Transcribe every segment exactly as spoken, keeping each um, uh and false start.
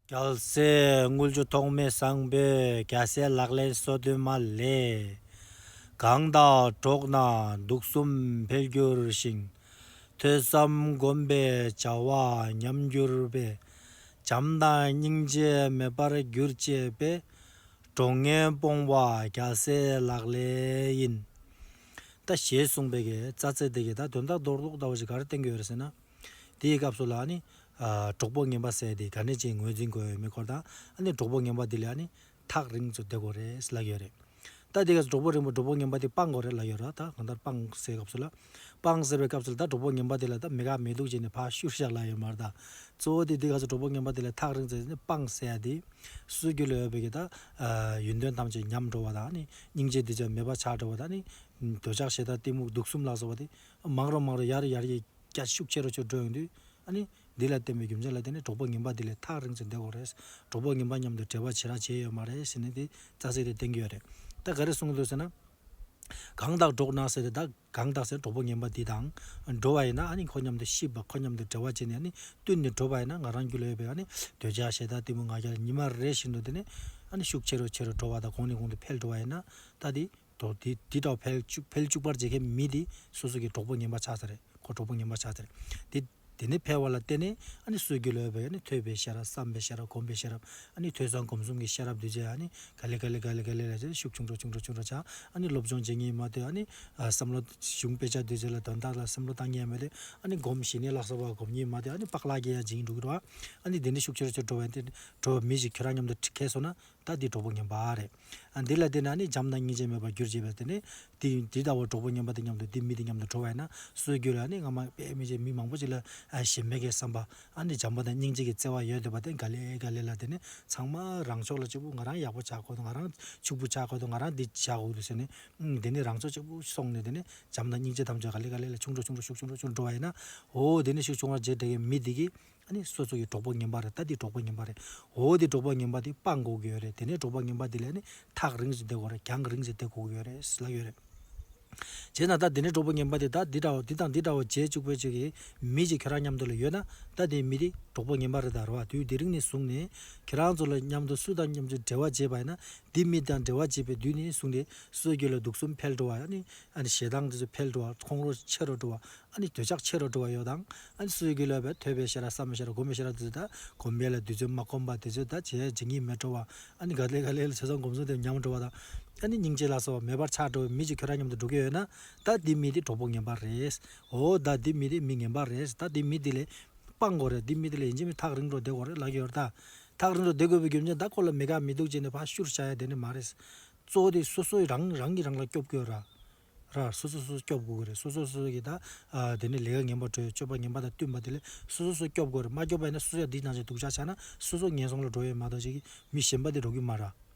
རྒྱལ་སྲས་དངུལ་ཆུ་ཐོགས་མེད་བཟང་པོས་རྒྱལ་སྲས་ལག་ལེན་སོ་བདུན་མ་ལས། གང་དག་འགྲོགས་ན་དུག་གསུམ་འཕེལ་འགྱུར་ཞིང་། ཐོས་བསམ་སྒོམ་པའི་བྱ་བ་ཉམས་འགྱུར་བས། བྱམས་དང་སྙིང་རྗེ་མེད་པར་འགྱུར་བཅས་པས། འགྲོགས་ངན་སྤོང་བ་རྒྱལ་སྲས་ལག་ལེན་ཡིན། ད་ཞེས་གསུངས་པའི་གི་རྩ་ཚིག་དེ་གི་ད་དོན་དག་རྡོག་རྡོག་ལྟ་བུ་ཞིག་ག་རེ་བསྟན་གྱི་ཡོད་རེད་ཟེར་ན། དེའི་སྐབས་སུ་ལ་ནི། ཨ་གྲོགས་པོ་ངན་པ་ཟེར་དེ་ག་ནས་ཅིག་ངོས་འཛིན་དགོས་ཡོད་མེད་སྐོར་དང་ཨ་ནི་གྲོགས་པོ་ངན་པ་དེ་ལ་ཨ་ནི་ཐག་རིང་དུ་བསྡད་དགོས་རེད་ལབ་ཡོད་རེད། ད་དེ་ག་གྲོགས་པོ་རིང་པོ་གྲོགས་པོ་ངན་པ་དེ་སྤང་དགོས་རེད་ལབ་ཡོད་རེད། ད་གང་ལྟར་སྤང་ཟེར་སྐབས་སུ་ལ། སྤང་ཟེར་བའི་སྐབས་སུ་ལ་ད་གྲོགས་པོ་ངན་པ་དེ་ལ་ད་མི་དགའ་མི་སྡུག་བྱས་ནས་ཕར་བཤུར་བཞག་ལབ་ཡོད་མ་རེད་ད། གཙོ་བོ་དེ་དེ་ག་ཚོ་གྲོགས་པོ་ངན་པ་དེ་ལ་ཐག་རིང་ཟེར་ནས་སྤང་ཟེར་ཡ་དེ། སོ་སོའི་རྒྱུད་ལ་ཡོད་པའི་གི་ད། ཨ་ཡོན་ཏན་ཐམས་ཅད་ཉམས་འགྲོ་བ་དང་ནི་སྙིང་རྗེ་དེ་ཚོ་མེད་པ་ཆགས་འགྲོ་བ་དང་ནི། འདོད་ཆགས་ཞེ་སྡང་གཏི་མུག་དུག་གསུམ་ལ་སོགས་པ་དེ། མང་རུ་མང་རུ་ཡར་ཡར་ཡར་རྒྱ་ཤུགས་ཆེ་རུ་ཆེ་རུ་འགྲོ་ཡོང་དུས། ཨ་ནི། འདི་ལ་བརྟེན་པའི་རྒྱུ་མཚན་ལ་བརྟེན་ནས་གྲོགས་པོ་ངན་པ་འདི་ལས་ཐག་རིང་དུ་བསྡད་དགོས་རེད། གྲོགས་པོ་ངན་པ་མཉམ་དུ་འབྲེལ་བ་བྱེད་ར་བྱེད་ཡོད་མ་རེད་ཟེར་ནས་དེ་རྩ་ཚིག་དེ་བསྟན་གྱི་ཡོད་རེད། ད་ག་རེ་གསུང་གི་འདུག་ཟེར་ན། གང་དག་འགྲོགས་ན་ཟེར་ཏེ་ད་གང་དག་ཟེར་གྲོགས་པོ་ངན་པ་འདི་དང་། འགྲོ་བ་ཡིན་ན་ཨ་ནི་ཁོ་མཉམ་དུ་གཤིབ་པ་ཁོ་མཉམ་དུ་འབྲེལ་བ་བྱས་ནས་ཨ་ནི་བསྟུན་ནས་འགྲོ་བ་ཡིན་ན་ང་རང་རྒྱུད་ལ་ཡོད་པའི་ཨ་ནི་འདོད་ཆགས་ཞེ་སྡང་གཏི་མུག་ང་རྒྱལ་ཉི་མ་རེ་བཞིན་དུ་དེ་ནི་ཨ་ནི་ཤུགས་ཆེ་རུ་ཆེ་རུ་འགྲོ་བ་དང་གོང་ནས་གོང་དུ་འཕེལ་འགྲོ་བ་ཡིན་ན། ད་དེ། དོ་དེ་དེ་འདྲ་བ་འཕེལ་བཅུག་འཕེལ་བཅུག་པར་བྱེད་མཁན་མི་དེ་སོ་སོ་གི་གྲོགས་པོ་ངན་པ་ཆགས་ས་རེད། ཁོ་གྲོགས་པོ་ངན་པ་ཆགས་ས་རེད། དེ་དེ་ནས་འཕེལ་བ་ལ་བརྟེན་ནས་ཨ་ནི་སོ་སོའི་རྒྱུད་ལ་ཡོད་པའི་ཨ་ནི་ཐོས་པའི་ཤེས་རབ་བསམ་པའི་ཤེས་རབ་སྒོམ་པའི་ཤེས་རབ་ཨ་ནི་ཐོས་བསམ་སྒོམ་གསུམ་གྱི་ཤེས་རབ་འདུས་བྱས་ཨ་ནི་ག་ལེ་ག་ལེ་ག་ལེ་ག་ལེ་ལ་ཤུགས་ཆུང་རུ་ཆུང་རུ་ཆུང་རུ་ཆགས། ཨ་ནི་སློབ་སྦྱོང་བྱེད་མཁན་མ་དེ་ཨ་ནི་བསམ་བློ་གཞུང་དཔེ་ཆ་འདུས་བྱས་ལ་དོན་དག་ལ་བསམ་བློ་བཏང་མཁན་མ་དེ་ཨ་ནི་སྒོམ་ཞི་གནས་ལ་སོགས་པ་སྒོམ་མཁན་མ་དེ་ཨ་ནི་པགས་ལག་གི་ཡ་སྦྱིན་འགྲོ་གི་རེད་བ། ཨ་ནི་དེ་འདྲ་ཤུགས་ཆེ་རུ་ཆེ་རུ་འགྲོ་བ་དེ་འགྲོ་བ་མི་ཞིག་ཁྱོད་རང་མཉམ་དུ་ཁེལ་སོང་ན། ད་འདི་གྲོགས་པོ་ངན་པ་རེད། ཨ་འདི་ལ་བརྟེན་ནས་ནི་བྱམས་དང་སྙིང་རྗེ་མེད་པར་གྱུར་ཅེས་པ་དེ་ནི། འདི་འདི་ལྟ་བུ་གྲོགས་པོ་ངན་པ་དེ་མཉམ་དུ་འདི་མི་དེ་མཉམ་དུ་འགྲོ་བ་ཡིན་ན་སོའི་རྒྱུད་ལ་ནི་སྔ་མ་དཔེ་མི་བྱེད་མི་མང་པོ་ཅིག་ལ་ཨ་ཞེན་པའི་གི་བསམ་པ་ཨ་ནི་བྱམས་པ་དང་སྙིང་རྗེ་གི་བརྩེ་བ་ཡོད་འདུག་པ་དེ་ག་ལེ་ག་ལེ་ལ་དེ་ནི་ཚང་མ་རང་ཕྱོགས་ལ་གཅིག་པུ་ང་རང་ཡག་པོ་ཆགས་དགོས་འདུག་ང་རང་ཕྱུག་པོ་ཆགས་དགོས་འདུག་ང་རང་འདི་བྱ་དགོས་འདུག་ཟེར་ནས་ཨ་དེ་ནི་རང་ཕྱོགས་གཅིག་པུ་སོང་ནས་དེ་ནི་བྱམས་དང་སྙིང་རྗེ་ཐམས་ཅད་ག་ལེ་ག་ལེ་ལ་ཆུང་དུ་ཆུང་དུ་ཤུགས་ཆུང་དུ་ཆུང་དུ་འགྲོ་བ་ཡིན་ན། འོ་དེ་ནི་ཤུགས་ཆུང་བ་བྱེད་བསྡད་མཁན་མི་དེ་གི་ཨ་ནི་སོ་སོ་ཡི་གྲོགས་པོ་ངན་པ་རེད། ད་འདི་གྲོགས་པོ་ངན་པ་རེད། འོ་འདི་གྲོགས་པོ་ངན་པ་འདི་སྤང་དགོས་ཀྱི་ཡོད་རེད། དེ་ནས་གྲོགས་པོ་ངན་པ་འདི་ལ་ནི་ཐག་རིང་ཞིག་བསྡད་དགོས་རེད། རྒྱང་རིང་ཞིག་བསྡད་དགོས་ཀྱི་ཡོད་རེད་ལབ་ཡོད་རེད། བྱས་ན་ད་དེ་ནས་གྲོགས་པོ་ངན་པ་འདི་ད་འདི་འདྲ་བོ་འདི་དང་འདི་འདྲ་བོ་བྱེད་བཅུག་པའི་ཅིག་གི་མི་ཅིག་ཁྱོད་རང་མཉམ་དུ་ལ་ཡོད་ན་ད་དེ་མི་འདི་གྲོགས་པོ་ངན་པ་རེད་ད་རེད་བ། དུས་དེ་རིང་ནས་བཟུང་ནས་ཁྱེད་རང་ཚོ་ལ་མཉམ་དུ་སུ་དང་མཉམ་དུ་འབྲེལ་བ་བྱེད་པ་ཡིན་ན་འདི་མི་དང་འབྲེལ་བ་བྱེད་པའི་དུས་ནས་བཟུང་སྟེ་སོ་སོའི་རྒྱུད་ལ་དུག་གསུམ་འཕེལ་འགྲོ་བ་ཨ་ནི་ཨ་ནི་ཞེ་སྡང་འདི་ཚོ་འཕེལ་འགྲོ་བ་ཁོང་ཁྲོ་ཆེ་རུ་འགྲོ་བ། ཨ་ནི་འདོད་ཆགས་ཆེ་རུ་འགྲོ་བ་ཡོད་དང་། ཨ་ནི་སོ་སོའི་རྒྱུད་ལ་ཡོད་པའི་ཐོས་པའི་ཤེས་རབ་བསམ་པའི་ཤེས་རབ་སྒོམ་པའི་ཤེས་རབ་དེ་ཚོ་དང་གོམས་པས་ལ་དུས་ཚོད་མ་ཁོམ་པ་དེ་ཚོ་དང་བྱས་བྱེད་ཉིད་མེད་འགྲོ་བ། ཨ་ནི་ག་ལེ་ག་ལེ་ལ་ཐོས་བསམ་སྒོམ་གསུམ་དེ་ཉམས་འགྲོ་བ་དང་། ཨ་ནི་སྙིང་རྗེ་ལ་སོགས་པ་མེད་པར་ཆགས་འགྲོ་བའི་མི་ཅིག་ཁྱོད་རང་མཉམ་དུ་འགྲོ་གི་ཡོད་ན་ད་འདི་མི་དེ་གྲོགས་པོ་ངན་པ་རེད། འོ་ད་འདི་མི་དེ་མི་ངན་པ་རེད། ད་འདི་མི་དེ་ལས་སྤང་དགོས་རེད། འདི་མི་དེ་ལས་ཡིན་གཅིག་མིན་ཐག་རིང་འགྲོ་བསྡད་དགོས་རེད་ལབ་ཀྱི་ཡོད་རེད་ད། ཐག་རིང་འགྲོ་བསྡད་དགོས་པའི་རྒྱུ་མཚན་ད་ཁོ་ལ་མི་དགའ་མི་སྡུག་བྱས་ནས་ཕར་བཤུར་བཞག་ཡ་དེ་ནི་མ་རེད། གཙོ་བོ་དེ་སོ་སོ་རང་རང་གིས་རང་ལ་སྐྱོབ་དགོས་ར། ར་སོ་སོ་སོ་སྐྱོབ་དགོས་ཀྱི་རེད། སོ་སོ་སོ་གི་ད་ཨ་དེ་ནས་ལས་ཀ་ངན་པ་བྲོས་སྤྱོད་པ་ངན་པ་དང་བསྟུན་པ་དེ་ལས་སོ་སོ་སོ་སྐྱོབ་དགོས་རེད། མ་སྐྱོབ་པ་ཡིན་ན་སོ་སོ་ཡང་འདི་ནང་བཞིན་སྡུག་ཅག་ཆགས་ན་སོ་སོ་ངན་སོང་ལ་འགྲོ་ཡས་མ་གཏོགས་ཅིག་མི་གཞན་པ་དེ་འགྲོ་གི་མ་ར།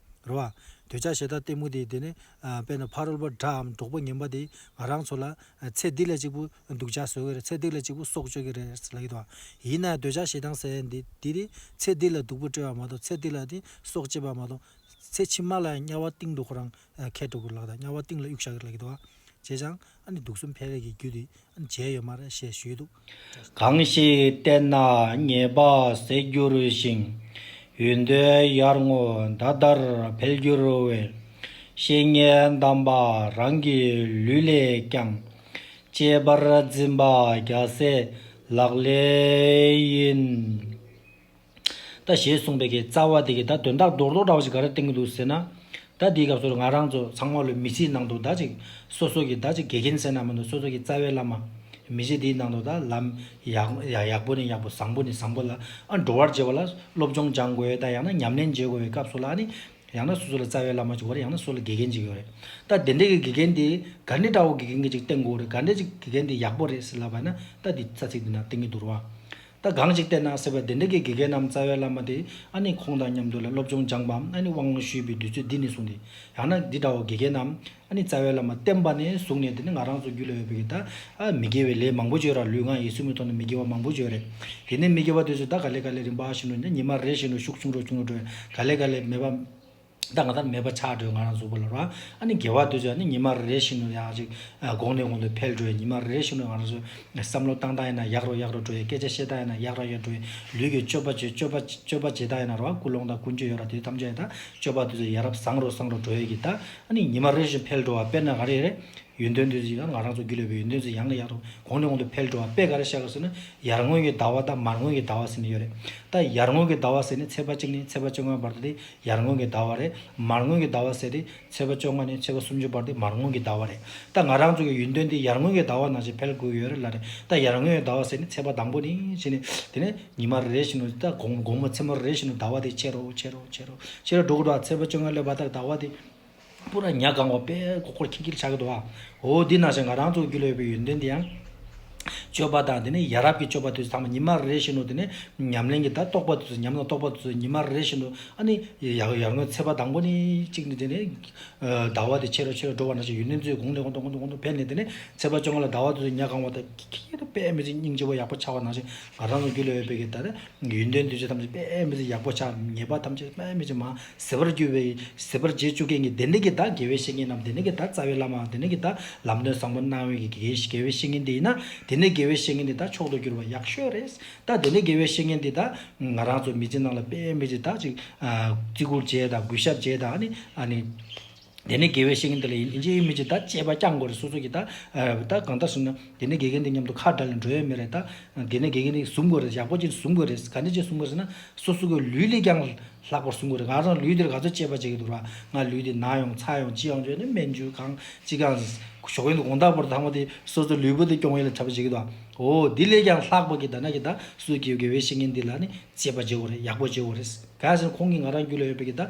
རེད་བ། འདོད་ཆགས་ཞེ་སྡང་གཏི་མུག་དེ་དེ་ནས་ཨ་དཔེར་ན་ཕ་རོལ་པོ་དགྲའམ་གྲོགས་པོ་ངན་པ་དེ་ང་རང་ཚོ་ལ་ཨ་ཚེ་འདི་ལ་གཅིག་པུ་སྡུག་ཅག་བཟོ་གི་རེད། ཚེ་འདི་ལ་གཅིག་པུ་སྲོག་གཅོད་ཀྱི་རེད་ལབ་ཀྱི་འདུག་བ། ཡིན་ན་འདོད་ཆགས་ཞེ་སྡང་ཟེར་ཡས་འདི་འདི་དེ་ཚེ་འདི་ལ་སྡུག་པོ་སྤྲད་པ་མ་གཏོགས་ཚེ་འདི་ལ་དེ་སྲོག་བཅད་པ་མ་གཏོགས། ཚེ་ཕྱི་མ་ལ་དམྱལ་བ་གཏིང་དུ་ཁོ་རང་ཨ་ཁད་འགྲོ་གི་ལགས་དང་དམྱལ་བ་གཏིང་ལ་གཡུག་བཞག་གི་ལགས་ཀྱི་འདུག་བ། བྱས་ཙང་ཨ་ནི་དུག་གསུམ་འཕེལ་བའི་གི་རྒྱུ་དེ་ཨ་ནི་བྱས་ཡོད་མ་རེད་ཞེས་ཞུས་འདུག། གང་ཞིག་བསྟེན་ན་ཉེས་པ་ཟད་འགྱུར་ཞིང་། ཡོན་ཏན་ཡར་ངོ་ཟླ་ལྟར་འཕེལ་འགྱུར་བས། བཤེས་གཉེན་དམ་པ་རང་གི་ལུས་ལས་ཀྱང་། གཅེས་པར་འཛིན་པ་རྒྱལ་སྲས་ལག་ལེན་ཡིན། ད་ཞེས་གསུངས་པའི་གི་རྩ་བ་དེ་གི་ད་དོན་དག་རྡོག་རྡོག་འདྲ་བ་ཞིག་ག་རེ་བསྟན་གི་འདུག་ཟེར་ན། ད་དེའི་སྐབས་སུ་ང་རང་ཚོ་ཚང་མ་ལོ་མི་ཚེའི་ནང་དུ་ད་ཅིག་སོ་སོ་གི་ད་ཅིག་དགེ་རྒན་ཟེར་ན་མི་འདུག་སོ་སོ་གི་རྩ་བའི་བླ་མ། མི་ཚེ་འདིའི་ནང་དུ་ད་ལམ་ཡག་ཡག་ཡག་པོ་ནས་ཡག་པོ་བཟང་པོ་ནས་བཟང་པོ་ལ་ཨ་འགྲོ་བར་བྱེད་པ་ལ་སློབ་སྦྱོང་སྦྱང་དགོས་ཡོད། ད་ཡང་ན་ཉམས་ལེན་བྱེད་དགོས་པའི་སྐབས་སུ་ལ་ཨ་ནི་ཡང་ན་སོ་སོ་ལ་རྩ་བའི་བླ་མ་ཅིག་ཡོད་རེད། ཡང་ན་སོ་སོ་ལ་དགེ་རྒན་ཅིག་ཡོད་རེད། ད་དེ་འདྲའི་གི་དགེ་རྒན་དེ་ག་འདྲའི་འདྲ་བོ་དགེ་རྒན་གྱི་ཅིག་བསྟེན་དགོས་རེད། ག་འདྲའི་ཅིག་དགེ་རྒན་དེ་ཡག་པོ་རེད་ཟེར་ལབ་པ་ན་ད་དེ་རྩ་ཚིག་འདི་ན་བསྟན་གྱི་འདུག་རེད་བ། ད་གང་ཅིག་བསྟེན་ན་ཟེར་བའི་དེ་འདྲ་གི་དགེ་རྒན་ནམ་རྩ་བའི་བླ་མ་དེ་ཨ་ནི་ཁོང་དང་མཉམ་དུ་ལ་སློབ་སྦྱོང་སྦྱངས་པའམ་ཨ་ནི་དབང་ཞུས་པའི་དུས་ཚོད་འདི་ནས་བཟུང་སྟེ་ཡང་ན་འདི་འདྲ་བ་དགེ་རྒན་ནམ་ཨ་ནི་རྩ་བའི་བླ་མ་བསྟེན་པ་ནས་བཟུང་ནས་དེ་ནི་ང་རང་ཚོ་རྒྱུད་ལ་ཡོད་པའི་གི་ད་ཨ་མི་དགེ་བའི་ལས་མང་པོ་ཅིག་ཡོད་ར། ལུས་ངག་ཡིད་གསུམ་གྱི་ཐོག་ནས་མི་དགེ་བ་མང་པོ་ཅིག་ཡོད་རེད། དེ་ནས་མི་དགེ་བ་དེ་ཚོ་ད་ག་ལེ་ག་ལེ་རིམ་པ་བཞིན་དུ་ཉི་མ་རེ་བཞིན་དུ་ཤུགས་ཆུང་རུ་ཆུང་རུ་འགྲོ་བས་ག་ལེ་ག་ལེ་མེད་པ། ད་ང་ད་མེད་པ་ཆགས་འགྲོ་ང་རང་གཟུགས་པོ་ལ་ར། ཨ་ནི་དགེ་བ་དུས་ཚོད་ཨ་ནི་ཉི་མ་རེ་རེ་བཞིན་དུ་ཡང་ཅིག་གོང་ནས་གོང་དུ་འཕེལ་འགྲོ་ཡ། ཉི་མ་རེ་རེ་བཞིན་དུ་ང་རང་ཚོ་བསམ་བློ་བཏང་སྟངས་ཡིན་ན་ཡག་རུ་ཡག་རུ་འགྲོ་ཡ། སྐད་ཆ་བཤད་སྟངས་ཡིན་ན་ཡག་རུ་ཡག་འགྲོ་ཡ། ལུས་ཀྱི་སྤྱོད་པ་བྱེད་སྤྱོད་པ་སྤྱོད་པ་བྱེད་སྟངས་ཡིན་ན་ར། ཀུན་སློང་དང་ཀུན་སྤྱོད་ཡོད་ར། དེ་ཐམས་ཅད་ཡིན་ད་སྤྱོད་པ་དུས་ཚོད་ཡ་རབས་བཟང་རུ་བཟང་རུ་འགྲོ་ཡ་གི་ད་ཨ་ནི་ཉི་མ་རེ་བཞིན་འཕེལ་འགྲོ་བ། དཔེར་ན་ག་རེ་རེད། ཡོན་ཏན་དུས་ཚོད་ཡང་ང་རང་ཚོ་རྒྱུད་ལ་ཡོད་པའི་ཡོན་ཏན་དུས་ཚོད་ཡང་ནས་ཡང་དུ་གོང་ནས་གོང་དུ་འཕེལ་འགྲོ་བ། དཔེ་ག་རེ་བཤད་ག་ཟེར་ན་ཡར་ངོའི་གི་ཟླ་བ་དང་མར་ངོའི་གི་ཟླ་བ་ཟེར་ནས་ཡོད་རེད། ད་ཡར་ངོའི་གི་ཟླ་བ་ཟེར་ནས་ཚེས་པ་གཅིག་ནས་ཚེས་པ་བཅོ་ལྔ་བར་དུ་དེ་ཡར་ངོའི་གི་ཟླ་བ་རེད། མར་ངོའི་གི་ཟླ་བ་ཟེར་དེ་ཚེས་པ་བཅོ་ལྔ་ནས་ཚེས་པ་སུམ་ཅུ་བར་དུ་མར་ངོའི་གི་ཟླ་བ་རེད། ད་ང་རང་ཚོ་གི་ཡོན་ཏན་དེ་ཡར་ངོའི་གི་ཟླ་བ་ནང་བཞིན་འཕེལ་དགོས་ཡོད་རེད་ལ་རེད། ད་ཡར་ངོའི་གི་ཟླ་བ་ཟེར་ནས་ཚེས་པ་དང་པོ་ནས་བྱས་ནས་དེ་ནས་ཉི་མ་རེ་རེ་བཞིན་དུ་ད་དགོང་དགོང་མོ་མཚན་མོ་རེ་རེ་བཞིན་དུ་ཟླ་བ་དེ་ཆེ་རུ་ཆེ་རུ་ཆེ་རུ་ཆེ་རུ་འགྲོ་གི་འདུག་ཚེས་པ་བཅོ་ལྔ་སླེབས་པ་ལྟར་ཟླ་བ་དེ་པུ་ར་ཉ་གང་བ་དཔེ་ཀོ་ཀོར་ཁྱི་ཁྱི་ཆགས་ཀྱི་འདུག་ཨ། འོ་འདི་ནང་བཞིན་ང་རང་ཚོ་རྒྱུད་ལ་ཡོད་པའི་ཡོན་ཏན་དེ་ཡང་། སྤྱོད་པ་དང་དེ་ནས་ཡ་རབས་ཀྱི་སྤྱོད་པ་དུས་ཚང་མ་ཉི་མ་རེ་བཞིན་དུ་དེ་ནས་ཉམས་ལེན་གྱི་ད་རྟོགས་པ་དུས་ཚོད་ཉམས་ལེན་རྟོགས་པ་དུས་ཚོད་ཉི་མ་རེ་བཞིན་དུ་ཨ་ནི་ཡར་ཡར་ངོའི་ཚེས་པ་དང་པོ་ནས་གཅིག་ནས་དེ་ནས་ཟླ་བ་དེ་ཆེ་རུ་ཆེ་རུ་འགྲོ་བ་ནང་བཞིན་ཡོན་ཏན་ཚོས་གོང་ནས་གོང་དུ་གོང་དུ་གོང་དུ་འཕེལ་ནས་དེ་ནས་ཚེས་པ་བཅོ་ལྔ་ལ་ཟླ་བ་དུས་ཚོད་ཉ་གང་བ་དང་ཁྱི་ཁྱི་དཔེ་མི་ཚེ་སྙིང་རྗེ་པོ་ཡག་པོ་ཆགས་པ་ནང་བཞིན་ང་རང་ཚོ་རྒྱུད་ལ་ཡོད་པའི་གི་ད་ནས། ཡོན་ཏན་དུས་ཚོད་ཐམས་ཅད་དཔེ་མི་སྲིད་ཡག་པོ་ཆགས། ཉེས་པ་ཐམས་ཅད་དཔེ་མི་སྲིད་མ་ཟད་པར་གྱུར་པའི་ཟད་པར་བྱེད་བཅུག་མཁན་གྱི་དེ་འདྲ་གི་ད་དགེ་བའི་བཤེས་གཉེན་རྣམས། དེ་འདྲ་གི་ད་རྩ་བའི་བླ་མ། དེ་འདྲ་གི་ད་ལམ་སྟོན་བཟང་པོ་གནང་བའི་གི་དགེ་དགེ་བའི་བཤེས་གཉེན་དེ་ཡིན་ན། དེ་འདྲ་དགེ་བའི་བཤེས་གཉེན་དེ་ད་མཆོག་ཏུ་གྱུར་པ་ཡག་ཤོས་རེད། ད་དེ་འདྲ་དགེ་བའི་བཤེས་གཉེན་དེ་ད་ང་རང་ཚོ་མི་ཚེ་ནང་ལ་དཔེ་མི་སྲིད་ད་ཅིག་བརྩི་བཀུར་བྱས་དང་གུས་ཞབས་བྱས་དང་ཨ་ནི་ཨ་ནི། དེ་ནས་དགེ་བའི་བཤེས་གཉེན་དེ་ལ་ཡིན་གཅིག་མིན་གཅིག་ད་དཔྱད་པ་བསྐྱང་དགོས་རེད། སོ་སོ་གིས་ད་ད་གང་ལྟར་སོང་ན་དེ་ནས་དགེ་རྒན་དེ་མཉམ་དུ་ཁ་བྲལ་ནས་འགྲོ་ཡ་མེད་རེད། ད་དེ་ནས་དགེ་རྒན་དེ་བཟུང་དགོས་རེད། ཡག་པོ་ཅིག་བཟུང་དགོས་རེད། ག་འདྲ་ཅིག་བཟུང་དགོས་ཟེར་ན་སོ་སོ་གི་ལུས་ལས་ཀྱང་ལྷག་པར་བཟུང་དགོས་རེད། ང་རང་ལུས་དེར་ག་ཚོད་དཔྱད་པ་བྱེད་ཀྱི་འདུག་ར། ང་ལུས་དེ་ན་ཡོང་ཚ་ཡོང་ཅི་ཡོང་བྱས་ནས་སྨན་བཅོས་གང་ཅི་གང་ཞོགས་ཀས་དགོང་དག་བར་དུ་ཚང་མ་དེ་སོ་སོ་ལུས་པོ་དེ་སྐྱོང་ཡས་ལ་འཁྲབ་པ་བྱེད་ཀྱི་འདུག་འོ་དེ་ལས་ཀྱང་ལྷག་པ་གི་ད་ན་གི་ད་སོ་སོ་གི་དགེ་བའི་བཤེས་གཉེན་དེ་ལ་ནི། དཔྱད་པ་བྱེད་དགོས་རེད། ཡག་པོ་བྱེད་དགོས་རེད། ག་ཟེར་ན་ཁོང་གིས་ང་རང་རྒྱུད་ལ་ཡོད་པའི་གི་ད་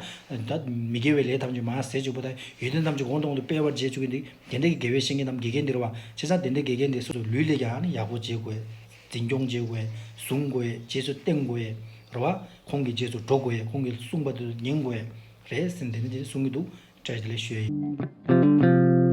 ད་མི་དགེ་བའི་ལས་ཐམས་ཅད་མར་ཟད་བཅུག་པ་དང་ཡོན་ཏན་ཐམས་ཅད་གོང་དུ་གོང་དུ་སྤེལ་བར་བྱེད་བཅུག་གི་འདུག་དེ་འདྲ་གི་དགེ་བའི་བཤེས་གཉེན་ནམ་དགེ་རྒན་འདི་རེད་བ། བྱས་ཙང་དེ་འདྲའི་དགེ་རྒན་དེ་སོ་སོ་ལུས་ལས་ཀྱང་ཡག་པོ་བྱེད་དགོས། འཛིན་སྐྱོང་བྱེད་དགོས། བཟུང་དགོས། རྗེས་སུ་བསྟེན་དགོས་རེད་བ། ཁོང་གི་རྗེས་སུ་འགྲོ་དགོས། ཁོང་གིས་གསུངས་པ་དེ་ཉན་དགོས་རེད་ཟེར་ནས་དེ་འདྲ་དེ་གསུང་གི་འདུག་བཀྲ་ཤིས་བདེ་ལེགས་ཞུ་ཡ་ཡིན།